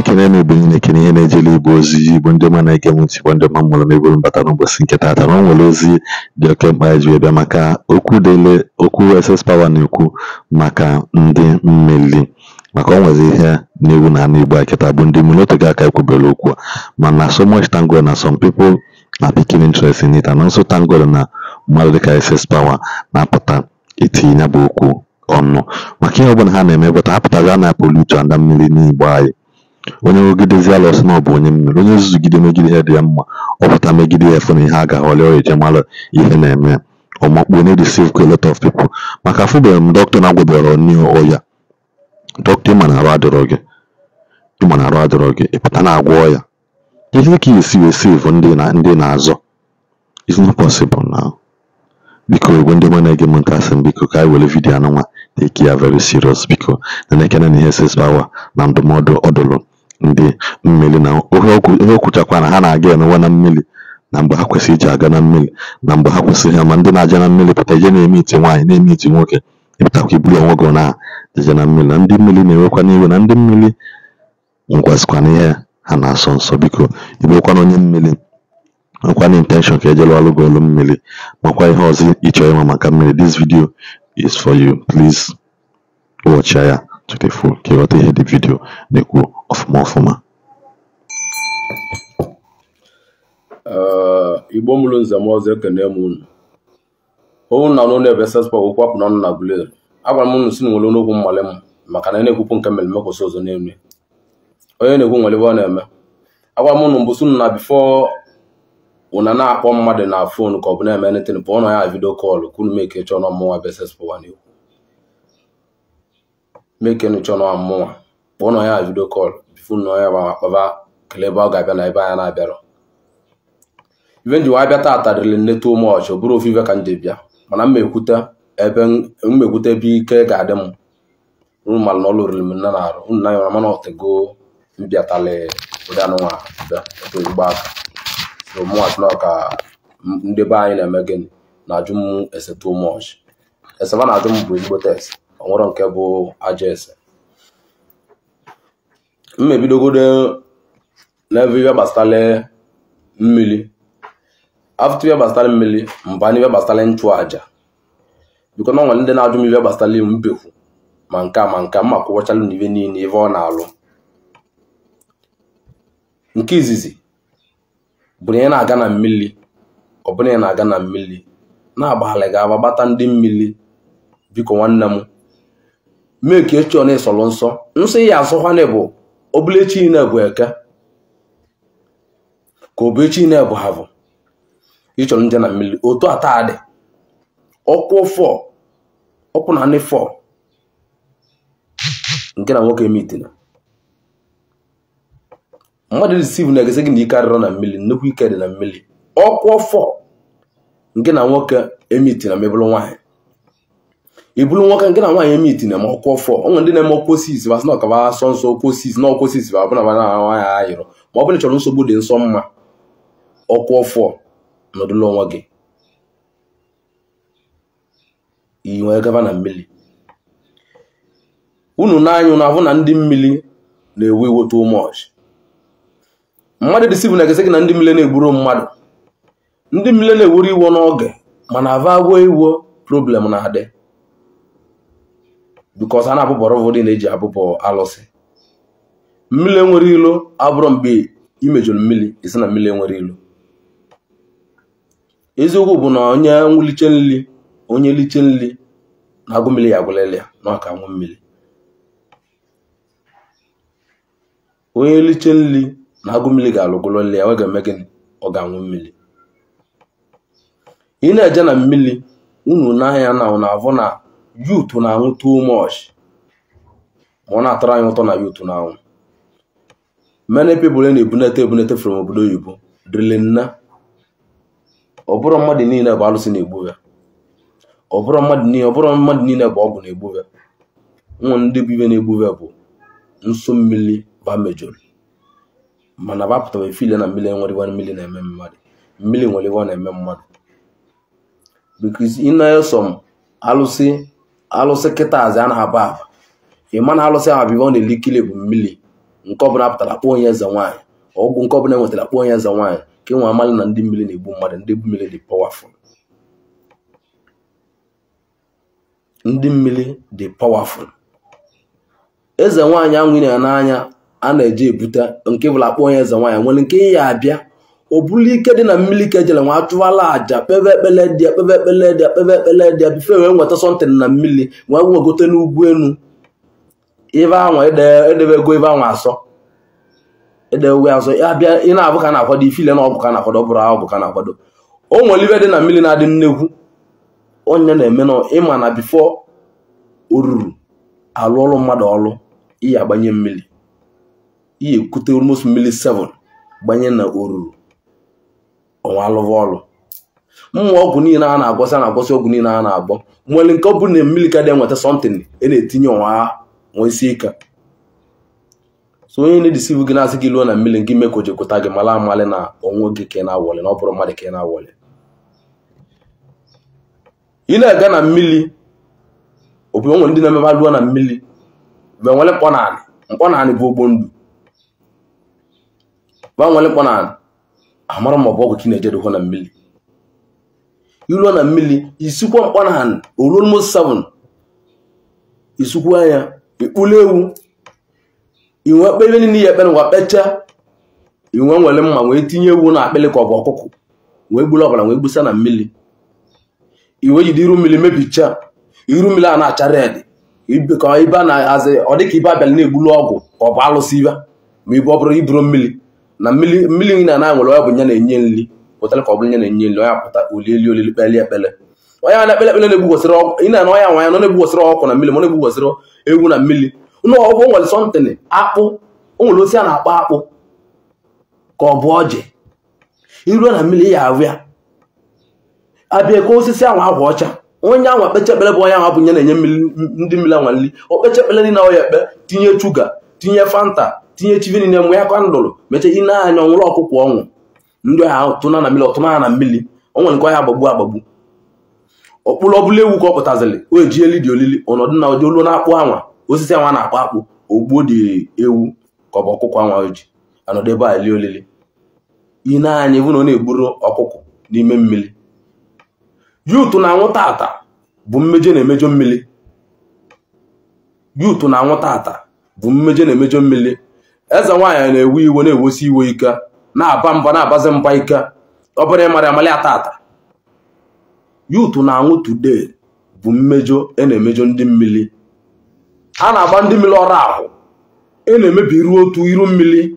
Ekene m Igbo niile, ekene ihe na-ejele Igbo ozi, Igbo ndị ọma na-ege m ntị, Igbo ndị ọma mụrụ m eburu mbata n'ụbọchị nke taata na o nwere ozi dị oke mkpa eji wee bịa maka okwu dele okwu SS Power na-ekwu maka ndị mmeli, maka o nwezi ihe na-ewu na ana Igbo a kịta bụ ndị mmeli. Otu aka ekwubere okwu a, mana so much thank God na some people are picking interest in it, and also thank God na mmadụ dịka SS Power na-apụta etinye ya bụ okwu ọnụ maka ihe ọbụla ha na-eme bụta ha pụtazi a na-apụlute anda mmiri n'Igbo anyị. Onye nwegidezi ala ọsị na ọ bụ onye mmiri, onye zuzugide megide ihe dị ya mma, ọ pụta megide ya efu na ihe agaghị ọlị ọya eje mara ihe na-eme ọmakpuo na-edeceive a lot of people. Maka afụbeghị m dọkịta na-agwụbere onye ọya dọkịta, ịma na arụ adịrọ gị, ịma na arụ adịrọ gị, ịpụta na-agwọ ọya ihe ka ị esi wee save ndị na ndị na-azọ. It's not possible now. Biko, igwe ndị ọma na-ege m ntị, asị m biko ka anyị were vidiyo anụnwa take ya very serious. Biko na na-ekene na ihe SS Power na ndụmọdụ ọ dụrụ ndị mmiri na ihe okwuchakwa na ha na-aga emewe na mmiri, na mgbe ha kwesịrị iji aga na mmiri, na mgbe ha kwesịrị ha, ma ndị na-aja na mmiri pụta ije na-eme iti nwaanyị, na-eme iti nwoke, ịpụtakwa iburu onwe gị na eje na mmiri, na ndị mmiri na-enwekwa n'iwe, na ndị mmiri nwekwazikwa na ihe ha na-asọ nsọ. Biko, ịbụrụkwana onye mmiri nwekwana intention ka ejelu ọlụ gị ọlụ mmiri, makwa ihe ọzọ ịchọ ịma maka mmiri, this video is for you. Please watch ya to the full ka ịghọta ihe the video na-ekwu ọfụma ọfụma. Igbo mụrụ nze m ọzọ, ekene m unu. Owu na n'ụlọ ebe SS Power okwu apụ n'ọnụ na Aguleri. Agwara m unu si na nwere n'okwu mmale m maka na na-ekwupụ nke mere mekwụsị ụzọ n'elu onye na-ekwu nwere ebe ọ na-eme. Agwara m unu mbụ sị unu na before una na-akpọ mmadụ na phone ka ọ bụ na-eme anything, pụọ na ya video call ka unu meke chọọ na mmụnwa ebe SS Power na-ekwu, meke nu chọọ na mmụnwa, kpọọ na ya video call before na ya akpaba kelee ebe ọ ga-abịa na ebe anya na-abịarọ. Ife nji wee bịa taata dịrị nne too much, ọ bụrụ ofu ife ka m ji bịa, mana m ekwute ebe m ekwute ebe ike ga-adị m. Unu mara na ọ lụrịrị m nne na arụ unu na ya, mana ọtego mbịatalị ụdị anụnwa bịa otu ezigbo aka. So mụnwa sị na ka ndị be anyị na-eme gịnị na-ajụ m ese too much. Ese ba na-ajụ m bụ ezigbo test, ọ nwere nke bụ ajọ ese. M ebidogodo n'ebe ife gbasara mmiri. After ife gbasara mmiri, mba n'ife gbasara nchụ aja, biko na ọ nwere ndị na-ajụ m ife gbasara mbekwu, ma nke a ma nke a, mma kwụwachalụ na ife niile ife ọ na-alụ. Nke izizi bụ na ị na-aga na mmiri, ọ bụla ị na-aga na mmiri na-agbalị ga-aba gbata ndị mmiri. Biko nwanne m, mee ka echọ na ịsọrọ nsọ nsọ ya asọkwana bụ ọbụla echi na-ebu eke ka ọ bụ echi na-ebu havụ ịchọrọ nje na mmiri. Otu a taa dị ọkwụ fọ ọkwụ na anị fọ nke na nwoke mitina mmadụ receive na-egesi gị na ike adịrọ na mmiri, nnukwu ike dị na mmiri. Ọkwụ fọ nke na nwoke emitina ma ebụrụ nwaanyị, ibulu nwoke nke na nwaanyị emitina ma ọkwụ fọ. O nwere ndị na-eme ọkwụ osisi basị na ọkaba asọ nsọ ọkwụ osisi na ọkwụ osisi bụ abụna na nwaanyị ayịrọ, ma ọ bụrụ chọrọ nsogbu dị nsọ mma, ọkwụ fọ nọdụlụ onwe gị i nwee gaba na mmiri. Unu n'anya unu ahụ na ndị mmiri na-ewe iwe too much. Mmadụ deceive na-egesi gị na ndị mmiri na-egburu mmadụ, ndị mmiri na-ewuru iwe n'oge, mana ava agwọ iwe problem na-adị because a na-abụbọrọ ụfọdụ na-eji abụbọ alụsị. Mmiri enwere ilo abụrụ mgbe imejọrọ mmiri isi na mmiri enwere ilo. Eziokwu bụ na onye nwuliche nli, onye liche nli na agụ mmiri ya agwụlele ya na ọka nwụ mmiri. Onye liche nli na agụ mmiri ga-alụgụlele ya, ọ ga-eme gịnị? Ọ ga-anwụ mmiri. Ị na-eje na mmiri unu n'anya na unu avụ na youth na-anwụ too much, ma ọ na-atọrọ anyị ụtọ na youth na-anwụ. Many people na-ebunete ebunete from obodo oyibo dịrị nna. Ọ bụrụ mmadụ niile bụ alụsị na-egbu ya, ọ bụrụ mmadụ niile bụ ọgwụ na-egbu ya. Nwa ndị bụ ibe na-egbu ya bụ nso mmiri ba mejọrọ, mana ba pụtara efile na mmiri enwere iwe mmiri na-eme mmadụ, mmiri nwere iwe na-eme mmadụ. Because ị na-eso m alụsị alụsị kịta azị a na-aba aba, ị ma na alụsị ahụ bụ ibe ọ na-elikili bụ mmiri. Nke ọbụla pụtara kpọọ onye eze nwaanyị, ọgwụ nke ọbụla enwetara kpọọ onye eze nwaanyị, ka enwe amalị na ndị mmiri na-egbu mmadụ. Ndị mmiri dị powerful, ndị mmiri dị powerful. Eze nwaanyị anwụ ya n'anya a na-eje ebute nke bụla kpọọ onye eze nwaanyị nwere nke ya abịa ọ bụrụ ike dị na mmiri ka ejere nwa achụwala aja kpebe ekpele dị kpebe ekpele dị kpebe ekpele dị bife wee nweta sọntịn na mmiri wee nwegote n'ugwu enu ibe anwa edebe ego ibe anwa asọ edewe azọ ya bịa. Ị na-abụ ka na-akwado ifile na ọgwụ ka na-akwado, ọ bụrụ ọgwụ ka na-akwado. O nwere ibe dị na mmiri na-adị nnekwu onye na-eme na ịma na bifo oruru alụ ọrụ mmadụ ọrụ iyi agbanye mmiri, iyi ekute almost mmiri 7 gbanye na oruru ọnwa alụva ọrụ. Mmụọ ọgwụ niile a na-agwọsị a na-agwọsị ọgwụ niile a na-agbọ nwere nke ọ bụ na mmiri ka dị enweta sọntịn e na-etinye ọnwa nwee isi ike. So onye na-edisivu gị na-asị gị lụọ na mmiri nke ime ka o jekwụta gị, mara amalị na onwe gị ka ị na-awọlị na ọ bụrụ mmadụ ka ị na-awọlị. Ị na-aga na mmiri obi onwe ndị na-emeba lụọ na mmiri mgbe nwere mkpọnanị, mkpọnanị bụ ogbo ndụ ba nwere mkpọnanị amara ma ọ bụ ọgwụ ka ị na-eje dịkwa na mmiri. Iluo na mmiri isikwa mkpọnanị oruo almost 7 isikwa ya ikpulu ewu inwe kpe ebe niile ya ekpere ngwa kpecha inwe nwere mma wee tinye ewu na akpịlị ka ọ bụ ọkụkọ wee gburu ọbara wee gbusa na mmiri, iwe jide iru mmiri mebichaa iru mmiri a na-acha red ka ibe na-azị ọ dịka ibe abịala na-egbulu ọgwụ ka ọ bụ alụsị ibe ma ibe ọ bụrụ iburu mmiri na mmiri mmiri na na nwere onye bụ ya na-enye nri pụtara ka ọ bụrụ ya na-enye nri onye apụta olieli olili kpeli ekpele onye a na-ekpele ekpele na-egbughosịrị ọkụ ị na-ana onye nwa ya nọ na-egbughosịrị ọkụ na mmiri ma ọ na-egbughosịrị ewu na mmiri ụlọ ọgwụ nwere sọntịn akpụ o nwere osi a na-akpọ akpụ ka ọ bụ ọjị iruo na mmiri ya ahụ ya abịa ka osisi ahụ agwa ọcha onye anwa kpecha ekpele bụ onye anwa bụ nye na-enye ndị mmiri anwa nri o kpecha ekpele niile ọ ya ekpe tinye shuga tinye fanta tinye chivi niile mgbe ya kandụlụ mechaa ị na-anya ọnwụrụ ọkụkọ ọnwụ ndị ahụ tụna na mmiri ọtụna na mmiri o nwere nke ọya agbagbu agbagbu ọkpụrụ ọbụla ewu ka ọ pụtazịrị o eji eli dị olili ọnọdụ na ụdị olu na-akpụ anwa osisi anwa na-akpụ akpụ ogbuo dị ewu ka ọ bụ ọkụkọ anwa o ji anọdụ ebe a eli olili ị na-anya ịbụ na ọ na-egburu ọkụkọ n'ime mmiri. Yuutu na-anwụ tata bụ mmejọ na-emejọ mmiri. Yuutu na-anwụ tata bụ mmejọ na-emejọ mmiri. Eze nwaanyị na-ewe iwe na-ewosi iwe ike na-aba mba na-abazi mba ike ọ bụrụ ịmara amalị ya tata. Yuutu na-anwụ today bụ mmejọ e na-emejọ ndị mmiri. A na-agba ndị mmiri ọrụ ahụ e na-emebi iru otu iru mmiri.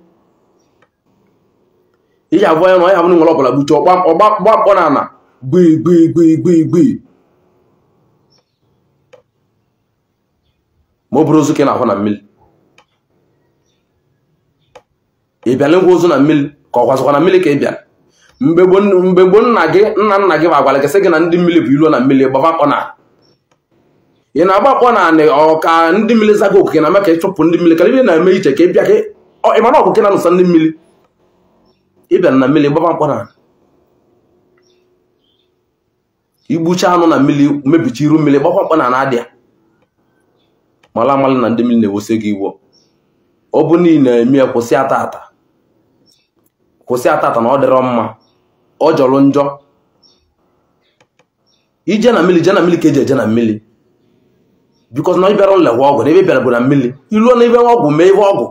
Iji abụọ ya na ọya bụrụ nwere ọbụla gbuche ọgba mkpọ na ana gbii gbii gbii gbii gbii ma ọ bụrụ ozu ka ị na-ahụ na mmiri ị bịala ngwa ozu na mmiri ka ọ kwazikwa na mmiri ka ị bịara. Mgbe gboo nna gị nna nna gị gwara gị sị gị na ndị mmiri bụ iluo na mmiri gbaba mkpọ na ị na-agba mkpọ na anị ọ ka ndị mmiri zaga okike na-eme ka ịchụpụ ndị mmiri karịa na-eme iche ka ị bịa ka ị mana ọkụkị na-anụsa ndị mmiri ị bịara na mmiri gbaba mkpọ na igbucha anụ na mmiri mebicha iru mmiri gbakwa mkpọ na na-adịa mala amalị na ndị mmiri na-ewose gị iwo. Ọ bụ niile na-eme ya kwụsị ata ata kwụsị ata ata na ọ dịrọ mma ọ jọrọ njọ. Ije na mmiri je na mmiri ka eji eje na mmiri bikos na ị bịara nlekwa ọgwụ na ebe bịara bụ na mmiri iluo na ebe ọgwụ mee ebe ọgwụ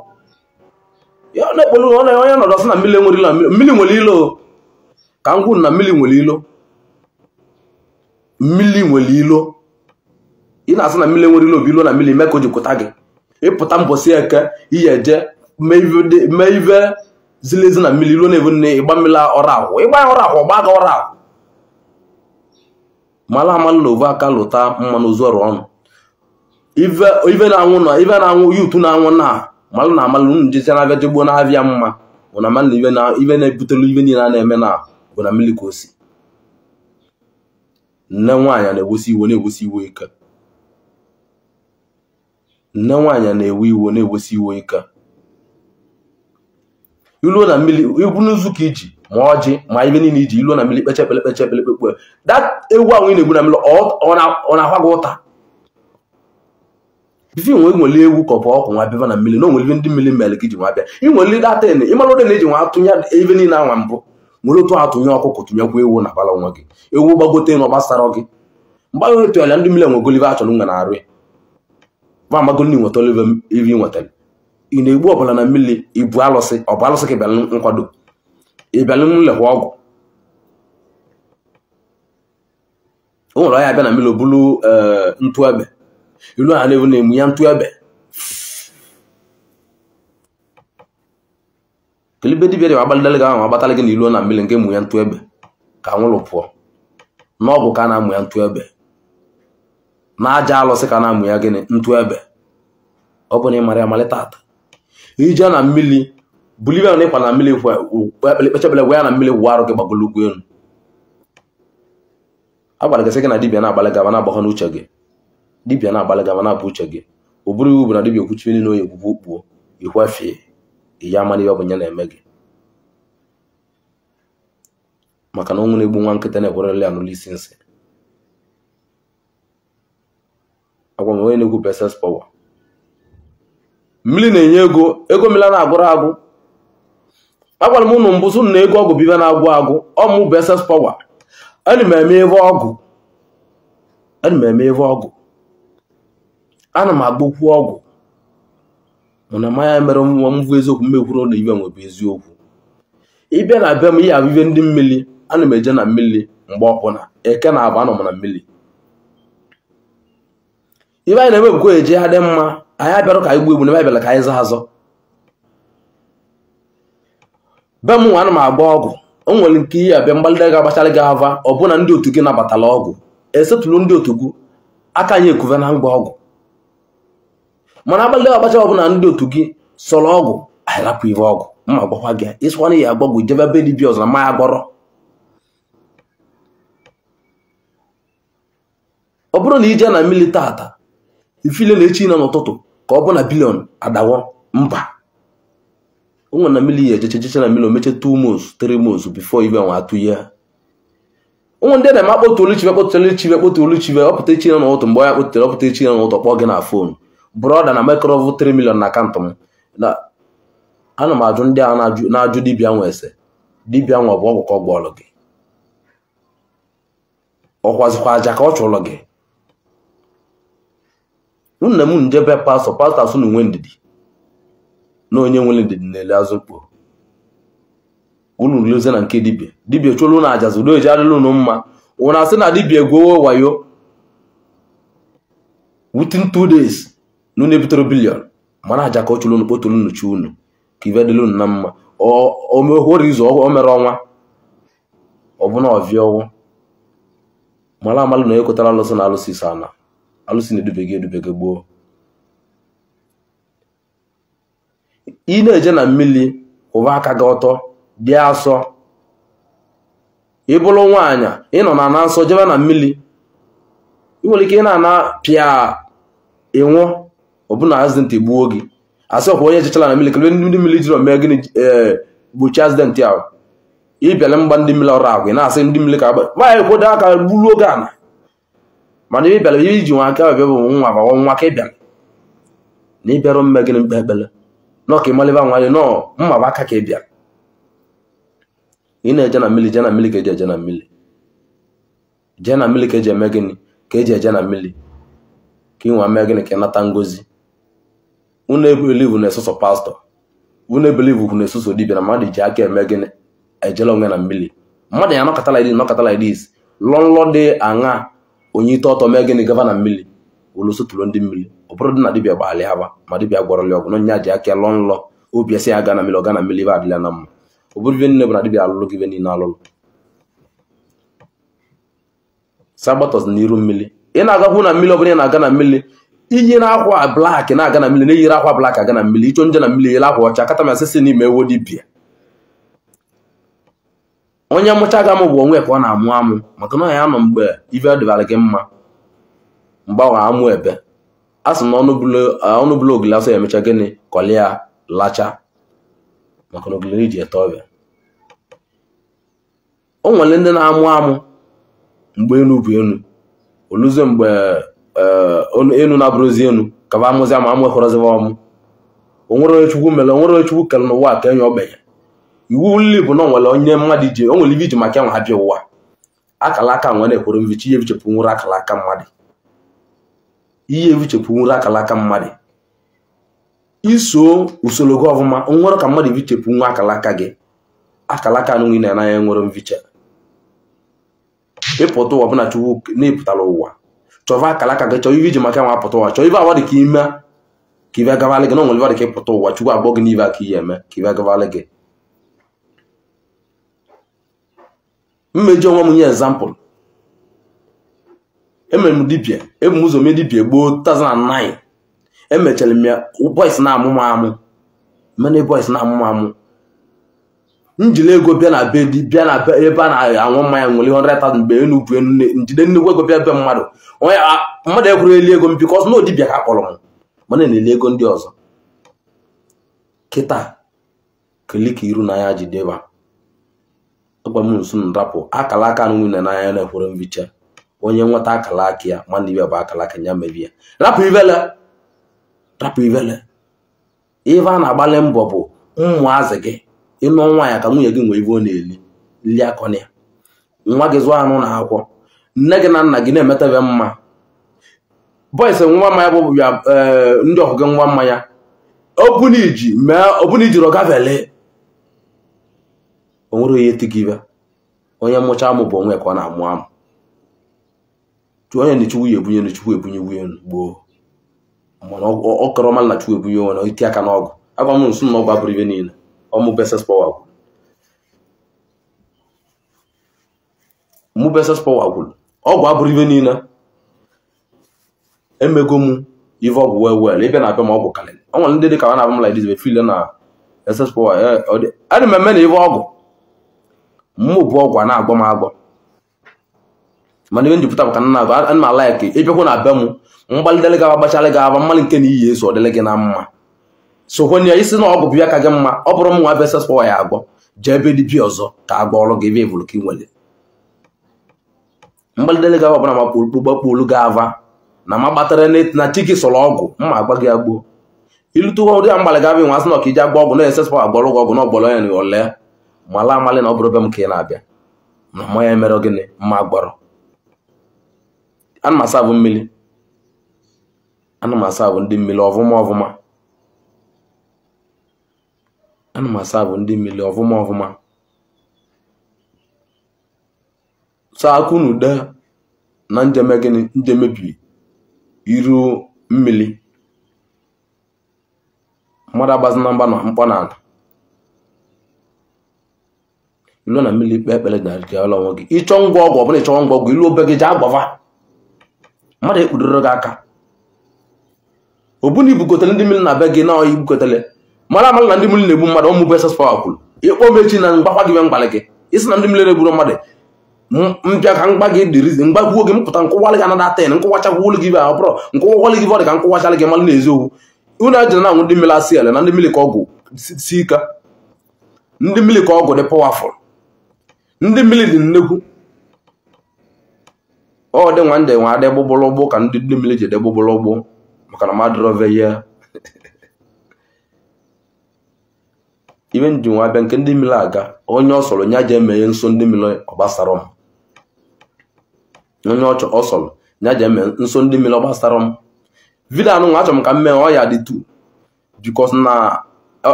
ya na-ekpolu onye nọdụ sị na mmiri nwere ilo mmiri nwere ilo ka m kwuru na mmiri nwere ilo mmiri nwere ilo ị na-asị na mmiri nwere ilo bụ ilo na mmiri mee ka o jikwụta gị ịpụta mbọsị eke iyi eje mee ive ziri ezi na mmiri ilo na-ebu nne ịgba mmiri ọrụ ahụ ịgba ya ọrụ ahụ ọgba gị ọrụ ahụ mala amalụ na ovu aka lụta mmanụ ozu ọrụ ọnụ ive na-anwụ na ive na-anwụ yutu na-anwụ na malụ na amalụ unu jesi na-abịa jegbuo na-abịa mma bụ na malụ ive na-ebutelu ive niile a na-eme na bụ na mmiri ka o si. Nne nwaanyị na-ewosi iwe na-ewosi iwe ike nne nwaanyị na-ewe iwe na-ewosi iwe ike iluo na mmiri ibu n'ụzụ ka iji ma ọjị ma ibe niile iji iluo na mmiri kpecha ekpele kpecha ekpele kpekpe that ewu ahụ ị na-egbu na mmiri ọ na-akwa gị ụta. Bifo nwe nwere ewu ka ọ bụ ọkụ nwa bịa na mmiri na o nwere ibe ndị mmiri mere ka iji nwa bịa. Ị nwere datin ịmara ode na-eji nwa atụnye ebe niile anwa mbụ nwere otu atụnye ọkụkọ tụnyekwa ewu na bala nwa gị. Ewu gbagote na ọ gbasara gị. Mgbe ahụ etu ala ndị mmiri enwegolive achọrọ nwe na arụ ya. Ma amagolu na ịnwetara ive ị nwetara. Ị na-egbu ọbụla na mmiri ibu alụsị ọ bụ alụsị ka ị bịara nkwado. Ị bịara nlekwa ọgwụ. O nwere ọya abịa na mmiri obulu ntụ ebe. Ilu a na-ewu na-emu ya ntụ ebe. Kelibe dibịa dị ma agbalịdalị gị ahụ agbatala gị na ilu na mmiri nke mụ ya ntụ ebe ka anwụrụ pụọ. N'ọgwụ ka a na-amụ ya ntụ ebe. Na aja alụsị ka a na-amụ ya gịnị ntụ ebe. Ọ bụ na ị mara ya malite ata. Ije na mmiri bulibe na ịkwa na mmiri kpechebele gwa ya na mmiri wụ arụ gị gbagolo ugwu elu. A gwara gị sị gị na dibịa na-agbalị gaba na-agbakọ n'uche gị. Dibịa na-agbalị gaba na-abụ uche gị. Ọ bụrụ iwu bụ na dibịa ekwuchie niile oyi ekwukwu kpuo ikwafie ya amara ihe ọ bụ ya na-eme gị. Maka na ọnwụ na-egbu nwa nkịta na-ekwerela ya n'ụlọ isi nsị. Agwa m onye na-ekwu bụ SS Power. Mmiri na-enye ego, ego mmiri a na-agụrụ agụ. Agwara m ụnụ mbụ sị na ego ọgwụ bụ ibe na-agwụ agwụ. Ọ mụ bụ SS Power. Ana m eme ebe ọgwụ. Ana m eme ebe ọgwụ. Ana m agbokwu ọgwụ. Mana mmanya mere nwa m bụ eziokwu m ekwuru na ibe nwe bụ eziokwu. Ị bịa na be m ihe abụ ibe ndị mmiri, ana m eje na mmiri mgbe ọbụla. Eke na abụ anọ m na mmiri. Ibe anyị na-eme bụkwa eje ha dị mma, anyị abịara ka anyị gbuo egbu na ebe anyị bịara ka anyị zaa azọ. Be m nwa ana m agba ọgwụ. O nwere nke ihe abịa mgbalide ga-agbachara gị ava ọbụna ndị otu gị nabatala ọgwụ. Esetụlụ ndị otu gị aka anyị ekuve na mgba ọgwụ. Mana agbalide agbacha ọbụna ndị otu gị sọrọ ọgwụ, anyị rapụ ive ọgwụ. Mma gwakwa gị, ịsịkwa na ya agba ọgwụ jebe be dibịa ọzọ na mmanya gwọrọ. Ọ bụrụ na ije na mmiri tata, ifile na echi nọ n'ụtụtụ ka ọ bụ na billion adawo mba. O nwere na mmiri ya ejeche jeche na mmiri o meche 2 months, 3 months before ibe nwa atụ ya. Ụmụ ndị na-eme akpọtụ olu chibe kpọtụ olu chibe kpọtụ olu chibe ọpụta echi nọ n'ụtụtụ mgbe ya kpọtụrụ ọpụta echi nọ n'ụtụtụ kpọọ gị na phone. Brother na microwave 3 million na akaụntụ m. Na ana m ajụ ndị a na-ajụ dibịa nwa ese. Dibịa nwa bụ ọgwụ ka ọ gwọrọ gị. Ọ kwazikwa aja ka ọ chụrụ gị. Nna m njebe pastọ, pastọ asụ na nwe ndidi. Na onye nwere ndidi na-ele azụ mkpo. Unu luzie na nke dibịa. Dibịa chụrụ unu aja zụrụ eji adịla unu mma. Unu asị na dibịa egwowo wayo. Within 2 days, na unu ebutere billion. Mana aja ka ọ chụrụ unu kpotụrụ unu chi unu. Ka ibe dịla unu na mma. O mehụrụ izu o mere ọnwa. Ọ bụ na ọvịa ọnwụ. Mara amalụ na ekwetara alụsị na alụsị ise ana. Alụsị na-edubege edubege gboo. Ị na-eje na mmiri kwụba aka gị ọtọ dị asọ. Ị bụrụ nwaanyị ị nọ na ana nsọ jebe na mmiri. Ị nwere ike ị na-ana pịa ịnwụọ ọbụna accident egbuo gị. Asị ọkwa onye jechala na mmiri kelee ndị mmiri jiri mee gịnị gbochie accident ahụ. Ị bịara mgba ndị mmiri ọrụ agwa ị na-asị ndị mmiri ka agba nwaanyị kwodo aka gburu oge ana. Mana ị bịara iji nwa aka bịa bụ nwa bụ nwa ka ị bịara. Na ị bịara mme gịnị mkpe ekpere. Nọ ka ịmalịba nwa gị nọọ mma bụ aka ka ị bịara. Ị na-eje na mmiri jee na mmiri ka eji eje na mmiri. Jee na mmiri ka eji eme gịnị ka eji eje na mmiri. Ka ị nwa mee gịnị ka ị nata ngozi. Unu ebelieve na esoso pastọ. Unu ebelieve na esoso dibịa na mmadụ ji aka eme gịnị ejela onwe na mmiri. Mmadụ ya nọkọta like this nọkọta like this. Lọ nlọ dị aṅa onye ite ọtọ mee gịnị gava na mmiri. Olu sotụrụ ndị mmiri. Ọ bụrụ dị na dibịa gbalị haba ma dibịa gwọrọlị ọgwụ na nya ji aka lọ nlọ obi esi ya ga na mmiri ọ ga na mmiri ibe adịla na mma. Ọ bụrụ ibe niile bụ na dibịa alụlụ gị ibe niile alụlụ. Sabatọs n'iru mmiri. Ị na-agakwu na mmiri ọbụla ị na-aga na mmiri iyi na akwa black na-aga na mmiri na-eyiri akwa black aga na mmiri ịchọ nje na mmiri yiri akwa ọcha kata m asịsị n'ime ewo dibịa. Onye mụcha ga amụ bụ onwe ka ọ na-amụ amụ maka na ya nọ mgbe ife dịbara gị mma mgbe ahụ amụ ebe a sị na ọnụ bụla ogili asọ ya emecha gịnị kọlịa lacha maka na ogili ji ete ọbịa. O nwere ndị na-amụ amụ mgbe enu bụ enu oluzie mgbe enu na-abụrụzi enu Ka ba amụzi ama amụ ekwerọziba ọmụ. O nwere onye Chukwu mere, o nwere onye Chukwu kere n'ụwa ka enye ogbenye. Iwu nli bụ na o nwere onye mmadụ ji, o nwere ibe iji maka enwe abịa ụwa. Akala aka nwe na-ekwere mvichi, ihe evichepụ nwere akala aka mmadụ. Ihe evichepụ nwere akala aka mmadụ. Iso usoro gị ọfụma, nwere ka mmadụ evichepụ nwa akala aka gị. Akala aka anụnwụ ị na-anya nwere mviche. Ịpụta ụwa bụna Chukwu na-epụtara ụwa. Chọva akala aka gị, chọọ ibe iji maka nwa apụta ụwa, chọọ ibe awa dị ka ime ka ibe agabalị gị, na o nwere ibe dị ka ịpụta ụwa, Chukwu agbọ gị n'ibe aka ihe eme ka ibe agabalị gị. Mmeji onwe m nye example. Emere m dibịa, ebu m ụzọ mee dibịa gboo 2009. Emechara m ya, boys na-amụ m amụ. Many boys na-amụ m amụ. Njide ego bịa na be di, bịa na be ebe a na-aṅụ mmanya nwere 100,000 mgbe enu bụ enu, njide nnukwu ego bịa be mmadụ. Onye mmadụ ekwuru eli ego m because na dibịa ka akpọrọ m, mana na-eli ego ndị ọzọ. Kịta kelika iru na ya jideba. Agwa m nso nrapụ akala aka anụ na anya na-ekwere mvicha. Onye nweta akala aka ya mana ibe bụ akala aka ya mebie ya. Rapụ ivele, rapụ ivele. Ife a na-agbalị mbọ bụ ụmụazị gị. Ịnụ nwa ya ka nwunye gị nwee ibe ọ na-eli nli akọna ya. Nwa gị zụọ anụ na akwụkwọ. Nne gị na nna gị na-emetebe mma. Boys nwa mmanya bụ ya, ndị ọgụ gị nwa mmanya. Ọbụna iji mee, ọbụna ijiri ọgavele. O nwere onye eti gị ibe. Onye mụcha amụ bụ onwe ka ọ na-amụ amụ. Onye na-echukwu ya ebunye na Chukwu ebunye nwunye gboo. Mana ọ kọrọ mmadụ na Chukwu ebunye onwe na iti aka n'ọgụ. Agwa m nso na ọgụ abụrụ ibe niile. Ọmụ SS Power kwuru. Mụ bụ SS Power kwuru. Ọgwụ abụrụ ibe niile. Emego m ife ọgwụ well well. Ebe na-abịa ma ọgwụ karịrị. Ọ nwere ndị dị ka ọ na-abịa m like this, feel na SS Power. Adị m eme na ife ọgwụ. Mụ bụ ọgwụ a na-agbọ m agbọ. Mana ihe njupụta bụ ka nna agụ, ana m alaiki ịbịakwa na be m, mgbalidele gị agbachalị gị aba, mmalị nke na iyi eso ọ dịlị gị na mma. Sokwenye ya isi na ọgwụ bịa ka gị mma, ọ bụrụ m nwa bụ SS Power ya agbọ, jee ebe dibịa ọzọ ka agba ọrụ gị ebe ịbụrụ ka ị nwere. Mgbalidele gị aba ọbụla ma kpụrụ gbakpụ gị ava na ma gbatara na chi gị sọrọ ọgwụ, mma agba gị agboo. Ilute ụdị ya mgbalị gị abịa nwa asị na ọka iji agba ọgwụ na SS Power agbọrọ gị ọgwụ na ọgbọrọ ya na ole mala amalị na ọ bụrụ be m ka ị na-abịa. Na mmanya mere gịnị mma gbọrọ. Ana m asa abụ mmiri. Ana m asa abụ ndị mmiri ọvụma ọvụma. Ana m asa abụ ndị mmiri ọvụma ọvụma. So akụ na ude na njeme gịnị njemebi iru mmiri. Mmadụ agbazina mgba na mkpọ n'ala. Ilu na mmiri ikpe ekpere na nke ọla onwe gị. Ịchọ ngwa ọgwụ ọbụla ịchọ ngwa ọgwụ ilu obe gị jee agbava. Mmadụ ekpudoro gị aka. Ọbụna ibugotere ndị mmiri na be gị na ọya ibugotere. Mara amara na ndị mmiri na-egbu mmadụ, ọmụ bụ SS Power kwuru. Ịkpọ m echi na mgbakwa gị mgbalị gị. Isi na ndị mmiri na-egburu mmadụ. Mbịa ka mgba gị dịrị mgbakwuo gị mpụta nkụwalị gị anada ten nkụwachakwuolu gị ibe ahụ bụrụ nkụwalị gị ọ dị ka nkụwachalị gị malụ na eziokwu. Unu ejere na anwụ ndị mmiri asị ele na ndị mmiri ka ọgwụ si ike. Ndị mmiri ka ọgwụ dị powerful. Ndị mmiri dị nnekwu. Ọ dị nwa ndị nwa adị gbụgbụlụgbụ ka ndị mmiri ji dị gbụgbụlụgbụ maka na mmadụ rọve ya. Ibe nji nwa abịa nke ndị mmiri aga, onye ọ sọrọ nya ji emeghe nso ndị mmiri ọ gbasara m. Onye ọ sọrọ nya ji eme nso ndị mmiri ọ gbasara m. Vidio anụ nwa achọrọ m ka m mee ọ ya dị tu because na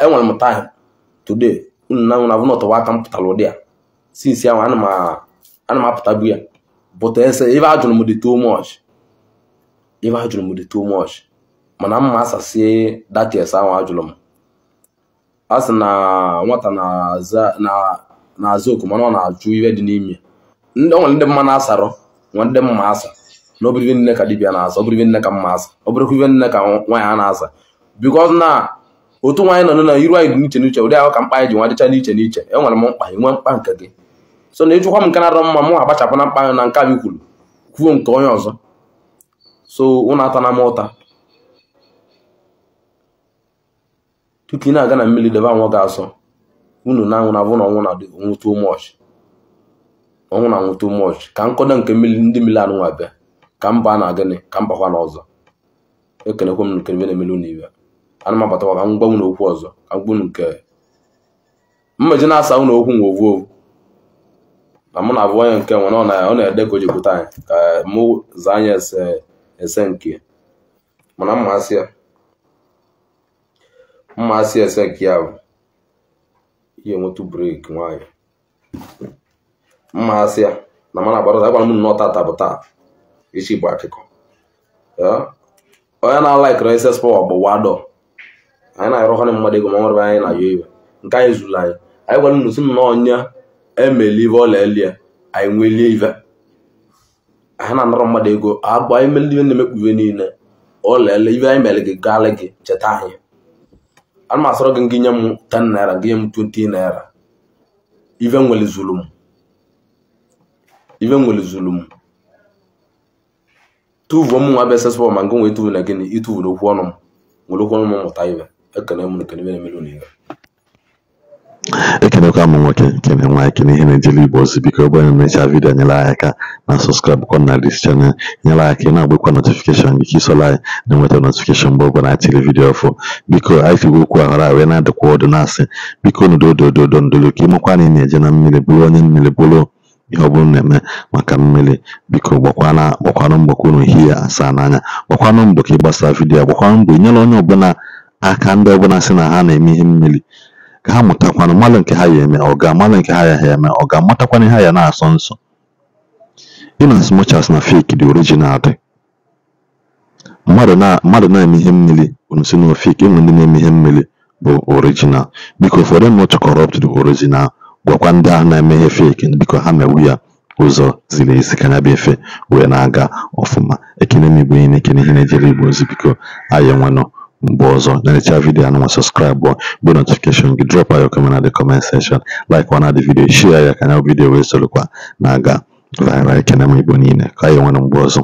enwere m time today. Unu na nwụ na avụ n'ọtọwa aka m pụtara ụdị a. Since ahụ ana m apụtabu ya. But ese ife ajụrụ m dị too much. Ife ajụrụ m dị too much. Mana mma asasie that yes ahụ ajụrụ m. A sị na nwata na-aza oku mana ọ na-ajụ ife dị n'ime. Ndị o nwere ndị mma na-asarọ, nwe ndị mma asa. Na ọ bụrụ ife nne ka dibịa na-asa, ọ bụrụ ife nne ka mma asa, ọ bụrụkwa ife nne ka nwaanyị a na-asa. Because na otu nwaanyị nọ na iru anyị dị n'iche n'iche, ụdị ahụ ka mkpa anyị ji nwa dịcha n'iche n'iche. Enwere m mkpa, inwe mkpa nke gị. So na ịjụkwa m nke na-arọ mma, mụ agbachapụ na mkpa ahụ na nke a kwuru, kwuo nke onye ọzọ. So unu atana m ụta. Tupu ị na-aga na mmiri debe anwụ gị asọ. Unu na anwụ na avụ na ọnwụ na ọnwụ too much. Ọnwụ na anwụ too much. Ka nkọdo nke mmiri ndị mmiri anụnwa bịa. Ka mba na gịnị ka mbakwa n'ọzọ. Ekenekwa m nke ibe na-emelu n'ibe. Ana m abatakwa ka m gwa unu okwu ọzọ, ka m gwa unu nke mmeji na-asa unu okwu nwe ovu ovu. Na mụ na-abụ onye nke nwe na ọ na-ede ka o ji kwute anyị ka mụ zaa anyị ese ese nke mana mma asị ya mma asị ese nke ya bụ ihe nwetụ break nwayọ. Mma asị ya na mana agbara ọsọ agwara m nnọọ tata bụ taa echi bụ akụkọ. Onye na-alaikere SS Power bụ wado. Anyị na-arụkwana mmadụ ego ma nwere anyị na-ayọ iwe nke anyị zuru anyị. Anyị gwara unu sị nnọọ onye emeli ive ọla elie anyị nwelie ive. Anyị na-anara mmadụ ego agba anyị meli ive na-emekpu ive niile ọla ele ive anyị mere gị gaala gị cheta anyị. Ana m asọrọ gị ngị nye m 10 naira, gị nye m 20 naira. Ive nwere zuru m. Ive nwere zuru m. Tuvuo m nwa bụ SS Power ma ngị nwee tuvu na gịnị ituvu n'okwu ọnụ m nwere okwu ọnụ m mụta ive. Ekene m ekene ive na-emelu n'ive. Ekenekwa m nwoke, kene nwaanyị, kene ihe na-ejele Igbo ozi. Biko ebe onye mechaa vidiyo nyere anyị aka na subscribe kwa na this channel, nyere anyị aka ị na-agbakwa notification gị ka isola anyị na-enweta notification mgbe ọbụla anyị tiri vidiyo ọfụ. Biko anyị tiwe okwu ahụrụ anyị wee na-adịkwa ọdụ na-asị biko nudo odo ndolo ka ịmakwa na ị na-eje na mmiri bụrụ onye mmiri bụrụ ihe ọ bụla na-eme maka mmiri. Biko gbakwanụ mbọ ka unu hie asaa n'anya, gbakwanụ mbọ ka ị gbasaa vidiyo, gbakwanụ mbọ inyere onye ọbụla aka ndị ọbụla sị na ha na-eme ihe mmiri ka ha mụtakwanụ mmalụ nke ha ya eme ọ ga-amalụ nke ha ya ha eme ọ ga-amatakwanụ ihe ha ya na-asọ nsọ. In as much as na fake dị original dị, mmadụ na-eme ihe mmiri unu si na fake, enwe ndị na-eme ihe mmiri bụ original. Biko for them not to corrupt the original, gwakwa ndị ahụ na-eme ihe fake biko ha mewu ya ụzọ ziri ezi ka ya bụ efe wee na-aga ọfụma. Ekene m Igbo niile, ekene ihe na-ejere Igbo ozi. Biko anyị enwenụ mgbe ọzọ na-echa vidiyo anụnwa, subscribe bụ notification gị, drop your comment na the comment section, like one the video, share ya ka ya vidiyo wee sorokwa na-aga viral. Ekene m Igbo niile ka anyị enwenụ mgbe ọzọ.